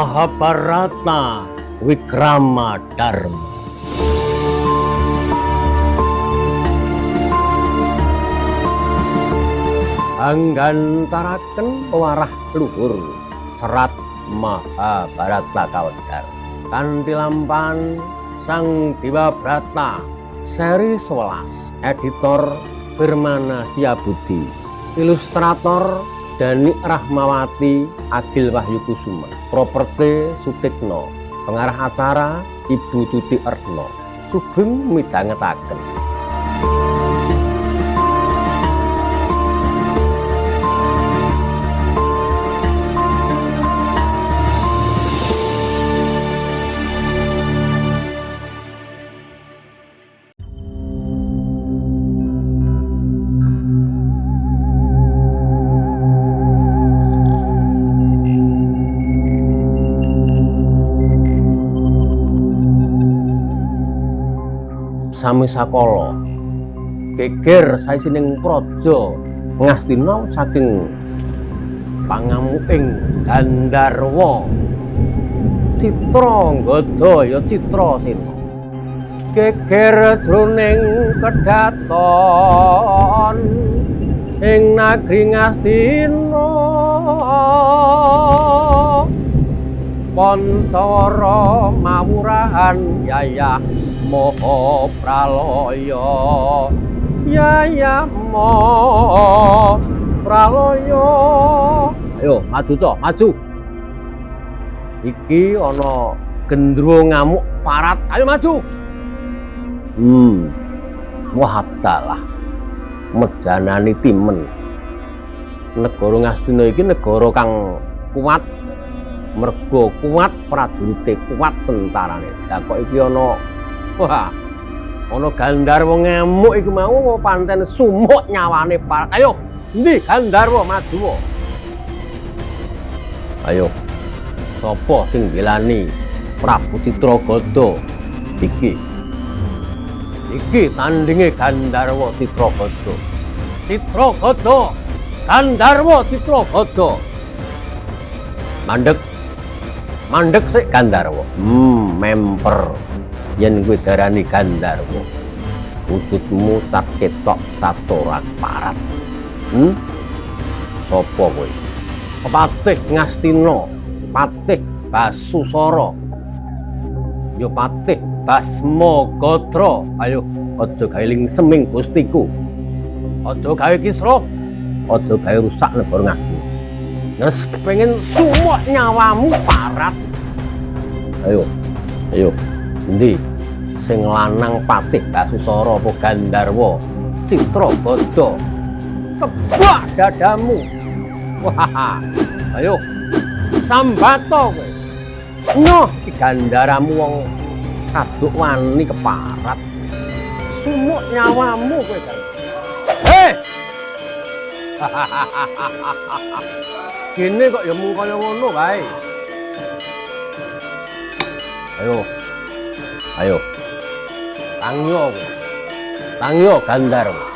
Mahabharata Wikrama Dharma. Anggantaraken pewarah luhur serat Mahabharata kawedar kanthi lampahan Sang Dewabrata seri 11, editor Firmana Setiabudi, ilustrator Dani Rahmawati Agil Wahyu Kusuma, properti Sutikno, pengarah acara Ibu Tuti Erno. Sugeng midhangetaken. Sami sakala geger saisining praja Ngastina saking pangamuking Gandharwa Citra Ngada ya Citrasena. Geger jroning kedaton ing nagri Ngastina, Pancawara mawurahan yayah maha pralaya, yayah maha pralaya. Ayo maju cok, maju. Iki ana gendruwo ngamuk parat, ayo maju. Wah dalah mejanani timen. Negara Ngastina iki negara kang kuat, mergo kuat prajurite, kuat tentarane. Lah kok iki ana, wah, ana Gandharwa ngamuk iku mau pancen sumuk nyawane parat. Ayo, endi Gandharwa maju. Ayo. Sapa sing mbelani Prabu Citragada iki? Iki tandinge Gandharwa Citragada. Citragada, Gandharwa Citragada. Mandek. Mandek sik Gandharwa. Memper. Yen kowe darani Gandharwa, wujudmu cat ketok catorak parat. Sapa kowe? Patih Ngastina, Patih Basusara, ya Patih Basma Gatra. Ayo aja gawe lingseming gustiku. Aja gawe kisruh, aja gawe rusak negara Ngastina. Nes pengen sumuk nyawamu parat. Ayo, ayo. Endi sing lanang Patih Basusara apa Gandharwa Citragada? Tebak dadamu. Wah, ayo sambato kowe. Nyoh iki gandaramu wong kaduk wani keparat. Sumuk nyawamu kowe kan. Hei. Gene kok ya mung kaya ngono wae. Ayo. Ayo. Tangyo kowe. Tangyo Gandharwa.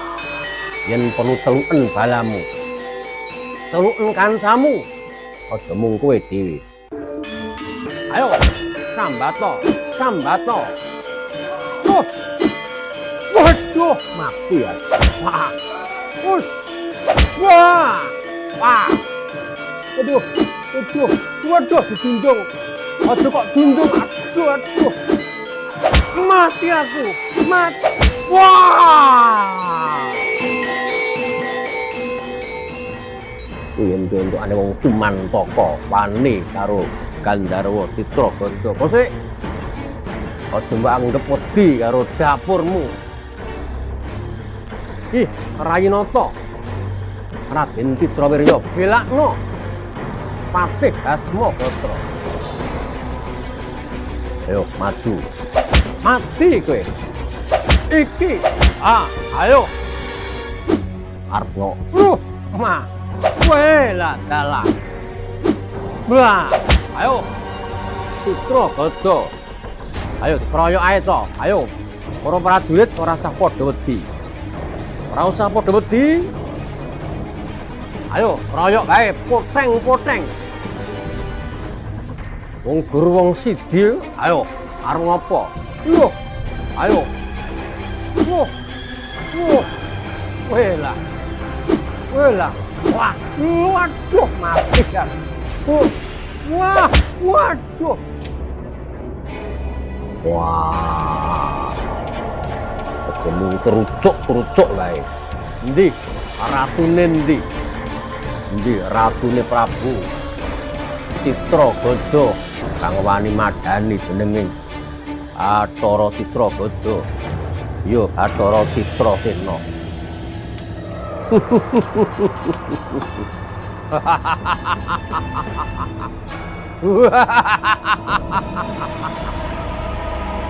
Yen perlu celuken balamu. Celuken kancamu. Aja mung kowe dhewe. Ayo sambato, sambato. Oh. Waduh, mati ya. Wah. Us. Wah. Wah. Waduh, waduh, waduh dijunjung. Aja kok junjung. Aduh, aduh. Mati aku. Mati. Wah. Yen entukane wong Tumantaka wani karo Gandharwa Citragada. Kok sik? Aja mbok anggep wedi karo dapurmu. Ih, Rayinata. Raden Citrawirya belakno Patih Basma Gatra. Ayo maju. Mati kowe. Iki. Ah, ayo. Arno. Ma. Kowe lah dalah. Wah, ayo. Citragada. Ayo dikeroyok ae to. Ayo. Para prajurit ora usah padha wedi. Ora usah padha wedi. Ayo, royok bae, poteng-poteng. Wong gur wong siji, ayo arep ngopo? Loh, ayo. Loh. Loh. Welah. Welah. Wah, waduh mati kan. Wah, waduh. Wah. Ketemu kerucuk-kerucuk wae. Endi ratune endi? Endi ratune Prabu Citra Gada kang wani madani jenenge Bathara Citra Gada. Ya Bathara Citra Sena.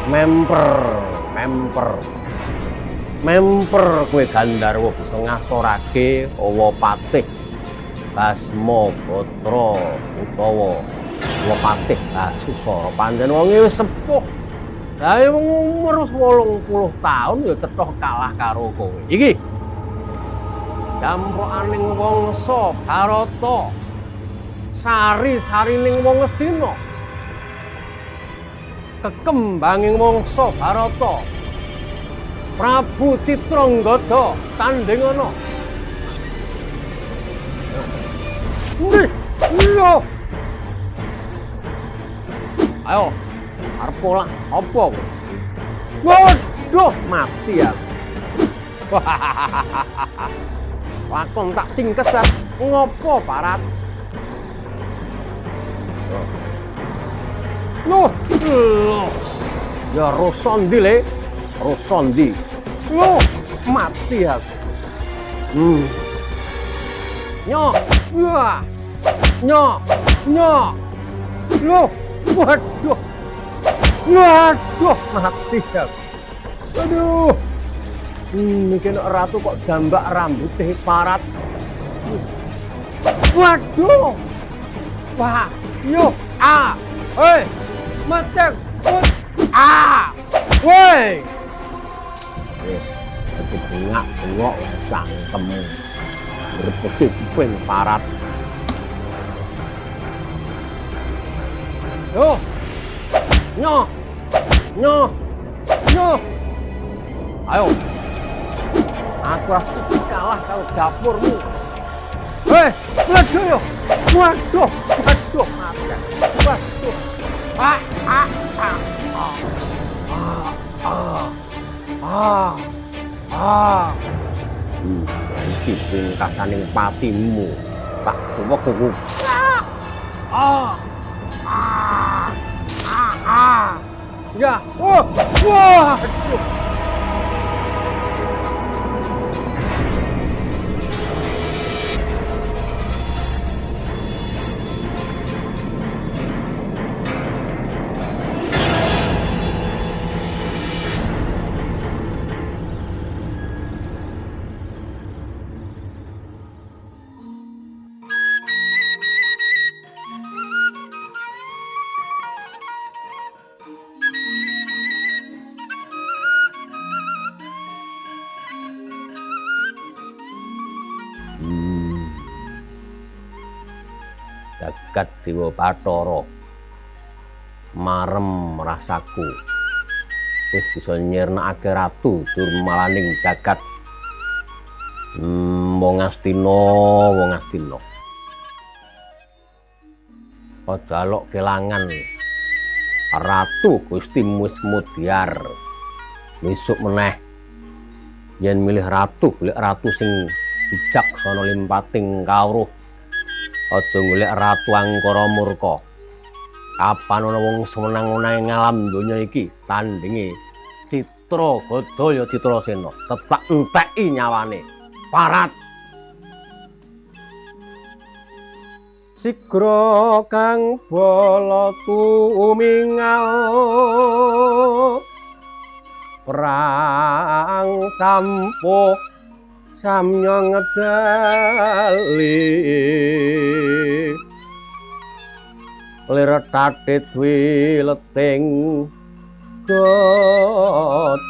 Memper, memper. Memper kowe Gandharwa bisa ngasorake Owa Patih Basma Batra utawa Owa Patih Basusara. Pancen wonge wis sepuh. Lah wong umur 80 tahun ya cetha kalah karo kowe. Iki jamprokaning wangsa Bharata, sari-sarining wong Ngastina, kekembanging wangsa Bharata, Prabu Citranggada tandingana. Endi? Iya. Ayo, arep pola apa kowe? Waduh, mati aku. Lakon tak tingkes ngopo Barat? Loh, loh. Ya rusa ndi le? Rusa ndi? Loh, mati aku. Nyok, wah. Nyok, nyok. Loh, waduh. Waduh, mati aku. Aduh. Iki nek ratu kok jambak rambute parat. Waduh. Wah, yo, ah. Hei, mati. Ah. Woi. Aku bengak-bengok cangkemmu. Berpeti kuping parat. Yo. Nyo. Nyo. Nyo. Ayo. Aku ora sudi kalah karo dapurmu. Hei, mlebu yo. Waduh, waduh, mati. Waduh. Ah, ah, ah. Ah, ah. Ah. Ah. Iki pungkasaning patimu. Tak tuwek. Ah. Ah. Ah, ah. Ya. Oh, waduh. Jagat Dewa Bathara marem rasaku wis bisa nyirnakake ratu durmalaning jagat. Wong Ngastina, wong Ngastina, aja alok kelangan ratu Gustimu wis mudyar. Besok meneh yen milih ratu, golek ratu sing bijaksana limpating kawruh. Aja golek ratu angkara murka. Kapan ana wong sewenang-wenange ngalam donya iki tandinge Citra Gada ya Citrasena, tetep tak enteki nyawane. Parat. Sigra kang bala tumingal perang campuh samya ngedali lir tate dwi leting godhot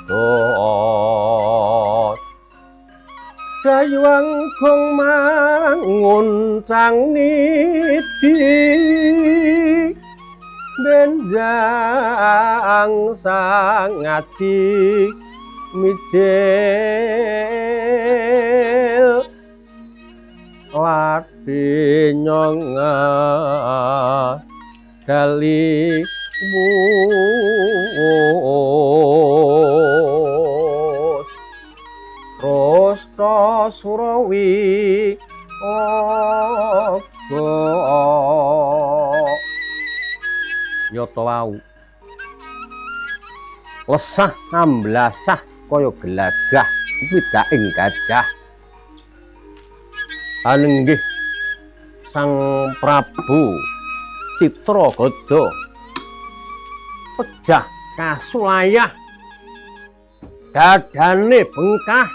dayuang gong manguncang niti Benjang sangaji mijil ladi nyonga gali wus Rasta Surawi aga nyata wau lesah amblasah kaya gelagah pidaking gajah. Anenggih Sang Prabu Citragada pejah kasulayah, dadane bengkah,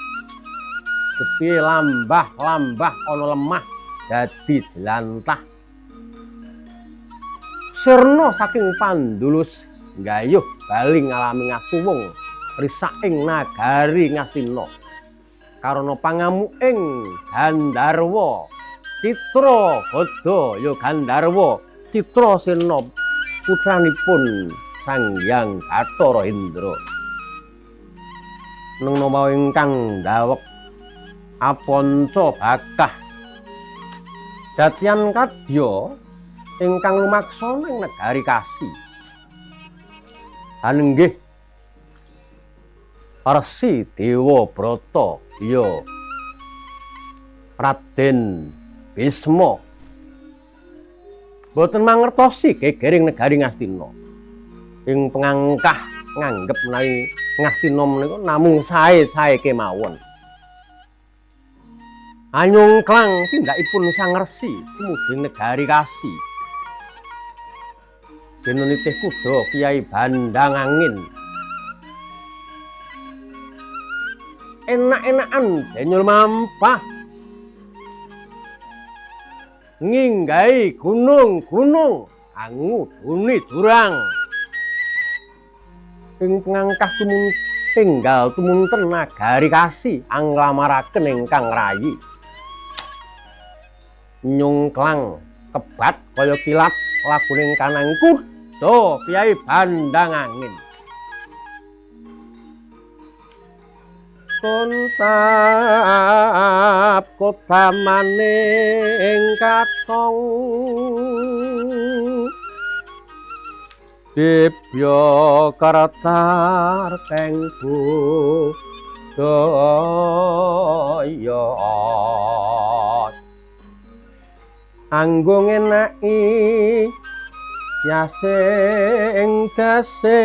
getih lambah-lambah ana lemah dadi jelantah. Sirna saking Pandulus nggayuh bali ngalami ngasuwung risaking nagari Ngastina karana pangamuking Gandharwa Citragada ya Gandharwa Citrasena putranipun Sang Hyang Bathara Indra. Neng nama ingkang dawek apanca bakah datian kadya ingkang lumaksa ing negari Kasi. Anenggih Resi Dewa Brata ya Raden Bisma boten mangertosi gegering negari Ngastina. Ing pengangkah nganggep menawi Ngastina menika namung sae-sae kemawon. Anyungklang tindakipun Sang Resi tumuju ing negari Kasi. Dene nitih kuda Kyai Bandang Angin. Enak-enakan denyul mampah nginggahi gunung-gunung anguduni jurang. Ing pengangkah tumun tinggal tumunten nagari Kasi anglamaraken ingkang rayi. Nyungklang kebat kaya kilat laguning kanang kuda Kyai Bandang Angin. Tuntap kota maning katong dibya kartar teng budaya anggo ngenaki yasing dase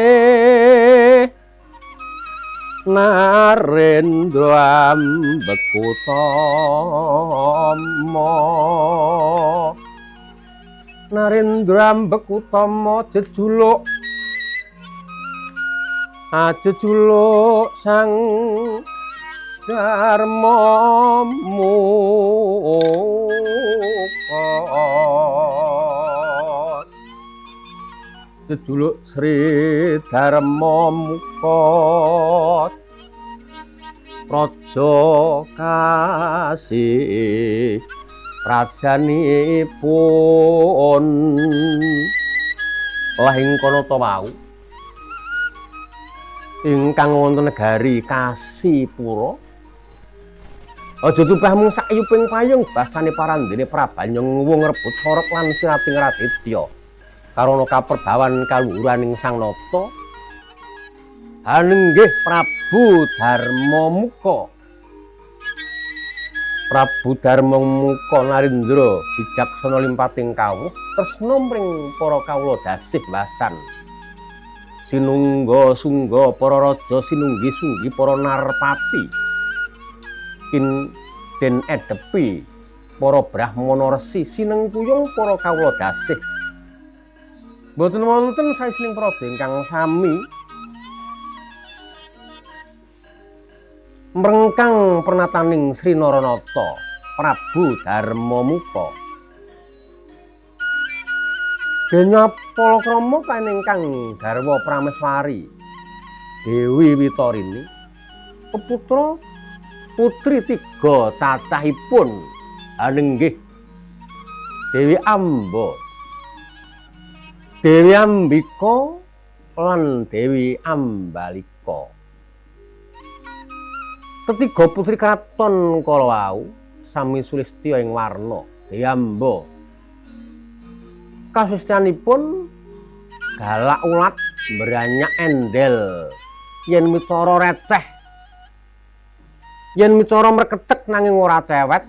Narendra Ambekutama. Narendra Ambekutama jejuluk ajejuluk Sang Dharma Muka. Jejuluk Sri Dharma Muka Raja Kasi rajanipun. Lah ing kono ta wau ingkang wonten negari Kasipura aja tupah mung sakyuping payung basane parandene Prabanyong wong rebut sorok lan sirating Raditya karana kaperbawan kaluhuraning Sang Nata. Anenggih Prabu Dharma Muka. Prabu Dharma Muka Narendra bijaksana limpating kawruh tresna mring para kawula dasih wasan. Sinungga sungga para raja sinunggi sunggi para narpati. Kin den edepi para brahmana resi sinengkuyung para kawula dasih. Mboten wonten saisining praja ingkang sami mrengkang pernataning Sri Naranata Prabu Dharma Muka. Denya palakrama kaningkang garwa Prameswari Dewi Witorini peputra putri tiga cacahipun anenggih Dewi Amba. Dewi Ambika lan Dewi Ambalika. Tetiga putri kraton kala wau sami sulistya ing warna Dewi Amba. Kasulistyanipun galak ulat mbranyak endel yen micara receh, yen micara mrekecek nanging ora cewek.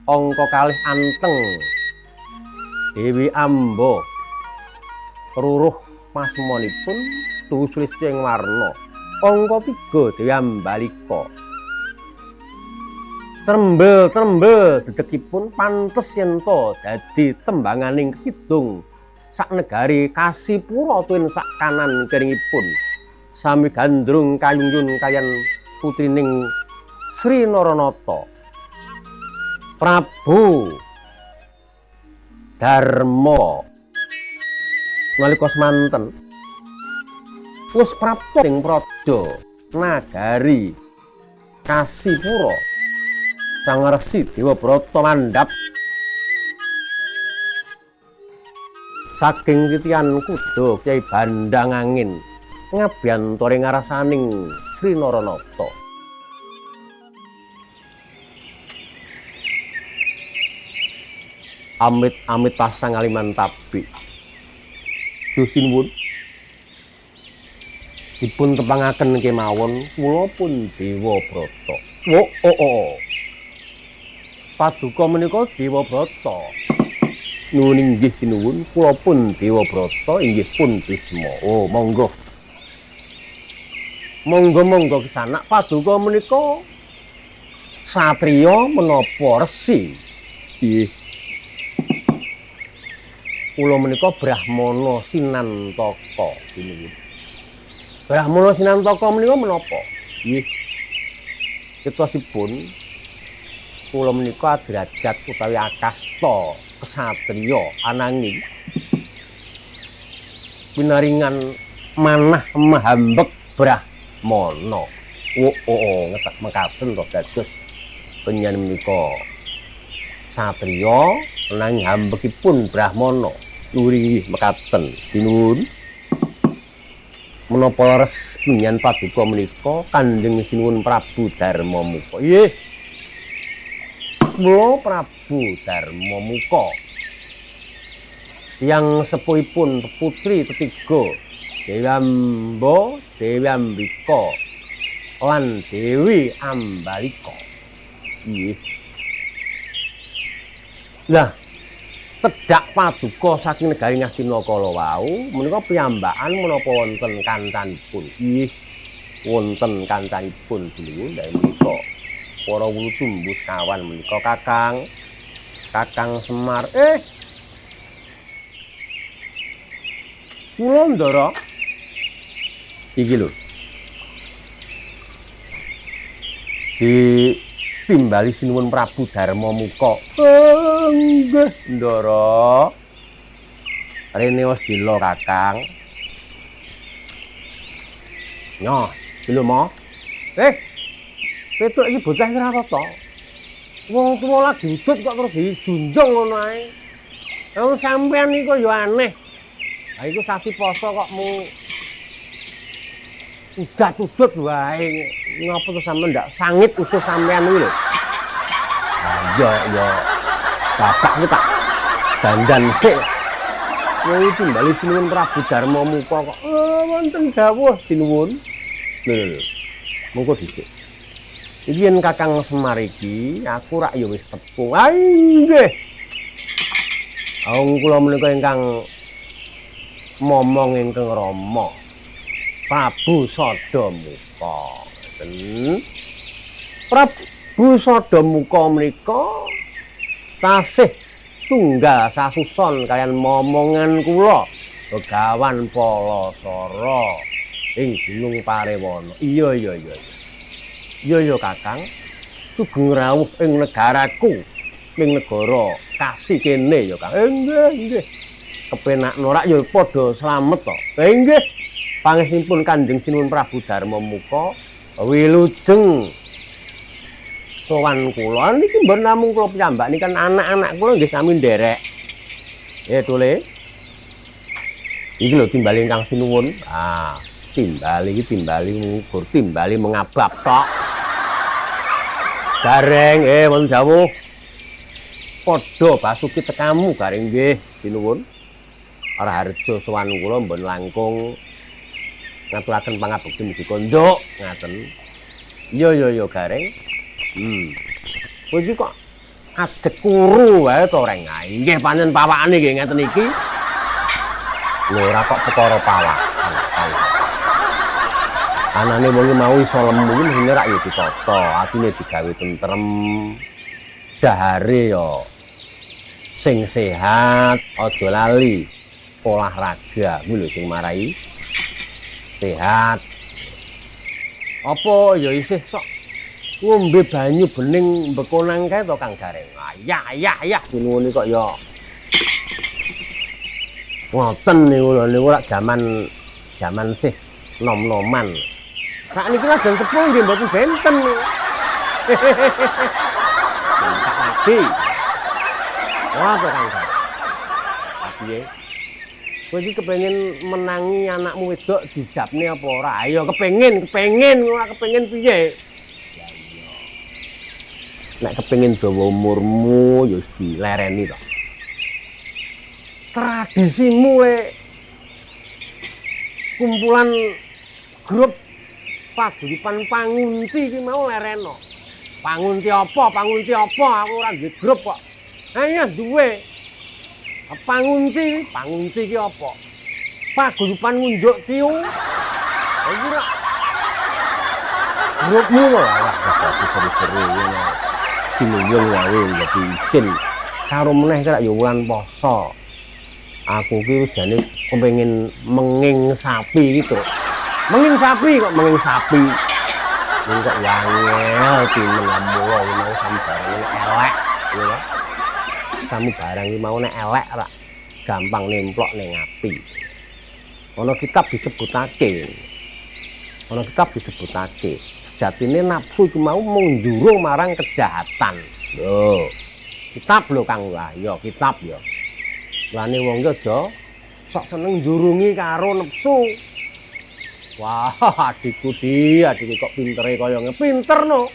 Angka kalih anteng. Dewi Amba ruruh pasemonipun tuhu sulistya ing warna. Angka 3 Dewi Ambalika. Trembel-trembel dedekipun pantes yen to dadi tembanganing kidung sak negari Kasipura tuwin sak kanan kiringipun. Sami gandrung kayungyun kayan putrining Sri Naranata. Prabu Darma nalika semanten wis prapta ing praja nagari Kasipura. Sang Resi Dewabrata mandhap saking titian kuda Kyai Bandang Angin ngabiyantore ngarasaning Sri Naranata. Amit-amit pasang aliman tabi. Duh sinuwun, dipun tepangaken kemawon kula pun Dewabrata. Oh oh oh. Paduka menika Dewabrata. Nuwun inggih sinuwun, kula pun Dewabrata inggih pun Bisma. Oh, monggo. Monggo-monggo kisanak. Paduka menika satriya menapa resi? Nggih. Kula menika Brahmana Sinantaka. Sinuwun. Brahmana Sinantaka menika menapa? Nggih. Cetosipun kula menika derajat utawi akasta kesatriya ananging pinaringan manah mahambek Brahmana. Oh, oh, oh, ngetak mekaten to dados penyan menika satriya nanging hambekipun Brahmana. Nuri mekaten sinuwun. Menapa leres penyan paduka menika Kanjeng Sinuwun Prabu Darmamuka? Nggih. Kula Prabu Darmamuka. Yang sepuhipun putri tetiga Dewi Amba, Dewi Ambika lan Dewi Ambalika. Nggih. Lah, tedhak paduka saking negari Ngastina kala wau menika piyambakan menapa wonten kancanipun? Nggih, wonten kancanipun sinuwun. Lha menika para wulu tumbuh kawan menika Kakang, Kakang Semar. Kula Ndara iki lho. Ditimbali sinuwun Prabu Darmamuka. Nggih, Ndara. Rene wis dila, Kakang. Nyoh, dilo mo. Petruk iki bocah iki ora tata. Wong tuwa lagi udut kok terus dijunjung ngono ae. Wong sampean iku ya aneh. Ha iku sasi poso kok mu udat-udut wae. Ngapa to sampean ndak sangit usus sampean kuwi lho. Ya ya bapakku tak dandan sik. Wong iki timbali sinuwun Prabu Darmamuka kok wonten dawuh sinuwun. Lho lho lho. Monggo dhisik. Iki yen Kakang Semar iki aku rak ya wis tepung. Ah nggih. Wong kula menika ingkang momong ingkang rama Prabu Sadamuka. Ngoten. Prabu Sadamuka menika tasih tunggal sasuson kaliyan momongan kula Begawan Palasara ing Gunung Parewana. Iya iya iya. Iya iya Kakang, sugeng rawuh ing negaraku, ing negara Kasi kene ya Kang. Nggih nggih. Kepenakno rak ya padha slamet to. Nggih. Pangestunipun Kanjeng Sinuwun Prabu Darmamuka wilujeng sowan kula niki mboten namung kula piyambak niki kan anak-anak kula nggih sami nderek. Tole. Iki lho timbali ingkang sinuwun. Ah, timbali iki timbali ngukur, timbali mengabab tok. Gareng, wonten dawuh. Padha Basuki tekamu Gareng nggih, sinuwun. Raharja sowan kula mbon langkung ngaturaken pangabekti mugi konjuk ngaten. Iya iya iya Gareng. Kowe iki kok ajeg kuru wae to Reng. Nggih pancen pawakane nggih ngeten iki. Lho ora kok perkara pawakan. Anane wong iki mau iso lemu iki mestine rak ya ditata, atine digawe tentrem. Dahare ya sing sehat, aja lali olahraga kuwi lho sing marai sehat. Apa ya isih sok ngombe banyu bening bekonang kae to Kang Gareng. Ayah ayah ayah sinuwun kok ya. Ngoten niku lho niku lak jaman jaman sih nom-noman. Sakniki lajeng sepuh nggih mboten benten. Tak lagi. Ora to Kang Gareng. Piye? Kowe iki kepengin menangi anakmu wedok dijabne apa ora? Ayo kepengin, kepengin, ora kepengin piye? Ya iya. Nek kepengin dawa umurmu ya wis dilereni to. Tradisimu le kumpulan grup paguyuban pangunci iki mau lereno. Pangunci apa? Pangunci apa? Aku ora duwe grup kok. Ayo duwe. Pangunci, pangunci iki apa? Paguyuban ngunjuk ciu. Iki ora grupmu kok lah dadi seru-seru ngene. Sinuyung wae dadi isin. Karo meneh ki rak ya wulan poso. Aku ki wis jane kepengin menging sapi iki, Truk. Menging sapi kok menging sapi. Ning kok wangel timen mula mau sambarang elek, ya toh. Samubarang iki mau nek elek rak gampang nemplok ning ati. Ana kitab disebutake. Ana kitab disebutake. Sejatine nafsu iku mau mung njurung marang kejahatan. Lho. Kitab lho Kang. Lah ya kitab ya. Lane wong ki aja sok seneng njurungi karo nafsu. Wah, adikku di, adikku kok pintere kaya ngene. Pinter no.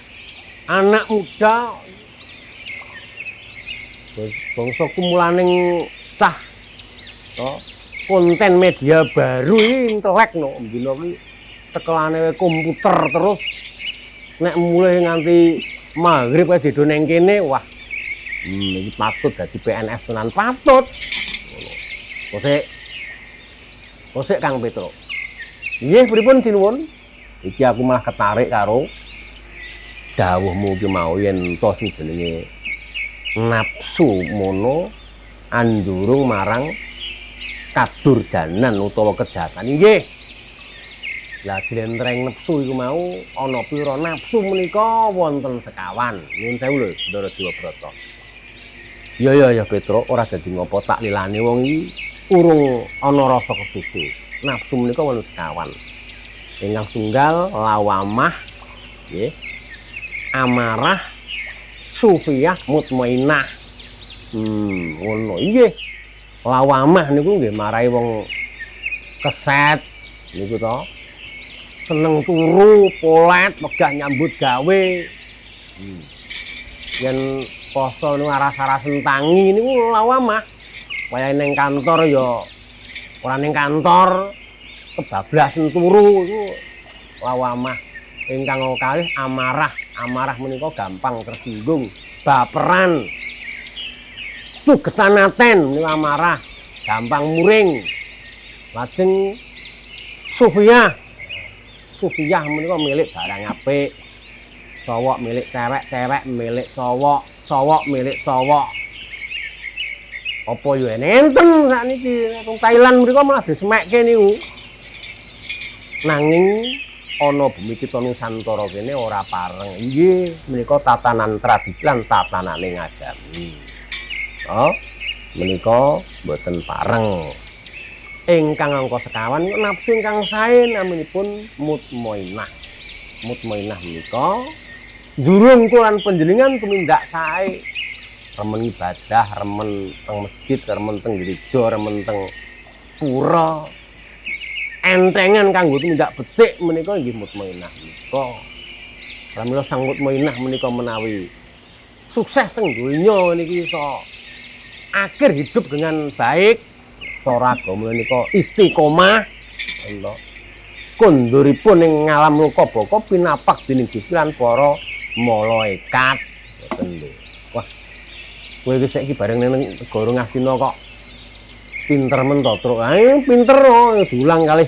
Anak muda bangsa kumulaning cah to konten media baru iki intelek no. Mbino ki cekelane komputer terus nek mulih nganti maghrib kae dido neng kene, wah. Iki patut dadi PNS tenan patut. Ngono. Kosek. Kosek Kang Petro. Nggih pripun sinuwun? Iki aku malah ketarik karo dawuhmu ki mau yen to sing jenenge nafsu mono anjurung marang kadurjanan utawa kejahatan. Nggih. Lah jlentreng nafsu iku mau ana pira? Nafsu menika wonten sekawan. Nyuwun sewu lho, Ndara Dewabrata. Ya ya ya Petro, ora dadi ngopo tak lilane wong iki urung ana rasa kesusu. Nafsu menika wonten sekawan. Ingkang tunggal lawamah nggih. Amarah, sufiyah, mutmainah. Ngono. Nggih. Lawamah niku nggih marai wong keset niku to. Seneng turu, polet, wegah nyambut gawe. Yen poso niku aras-arasen tangi niku lawamah. Wayahe ning kantor ya ora ning kantor, kebablasen turu iku lawamah. Ingkang kalih amarah. Amarah menika gampang tersinggung, baperan. Tugetanaten niku amarah, gampang muring. Lajeng sufiyah. Sufiyah menika milik barang apik. Cowok milik cewek, cewek milik cowok, cowok milik cowok. Apa yo enten sakniki nek teng Thailand mriku malah disemekke niku. Nanging ana bumi kita Nusantara kene ora pareng. Nggih, menika tatanan tradisi lan tatanane ngagami. Oh, menika mboten pareng. Ingkang angka sekawan nafsu ingkang sae naminipun mutmainah. Mutmainah menika njurung kula lan panjenengan tumindak sae. Remen ibadah, remen teng masjid, remen teng gereja, remen teng Pura entengan kanggo tumindak becik menika inggih mutmainah menika. Pramila Sang Mutmainah menika menawi sukses teng donya niki iso akhir hidup dengan baik, cara agama menika istiqomah, ngoten. Konduripun ing ngalam loka baka pinapak dening Gusti lan para malaikat. Ngoten lho. Wah. Kowe iki saiki bareng nang negara Ngastina kok pinter men to, Truk. Ayo pinter kok diulang kalih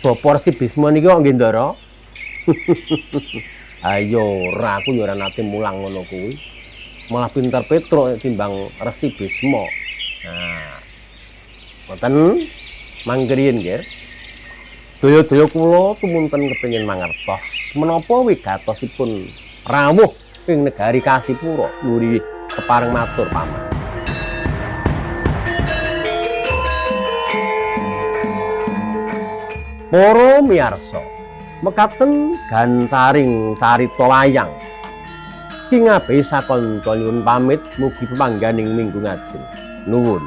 Bapak Resi Bisma niki kok nggih, Ndara. Ayo ora, aku ya ora nate mulang ngono kuwi. Malah pinter Petruk timbang Resi Bisma. Nah. Ngoten mangkriyen nggih. Daya-daya kula tumunten kepengin mangertos menapa wigatosipun rawuh ing negari Kasipura. Nggih kepareng matur paman. Para miyarsa, mekaten gancaring carita wayang. Ki ngabehi sakanca nyuwun pamit, mugi pepangganing minggu ngajeng. Nuwun.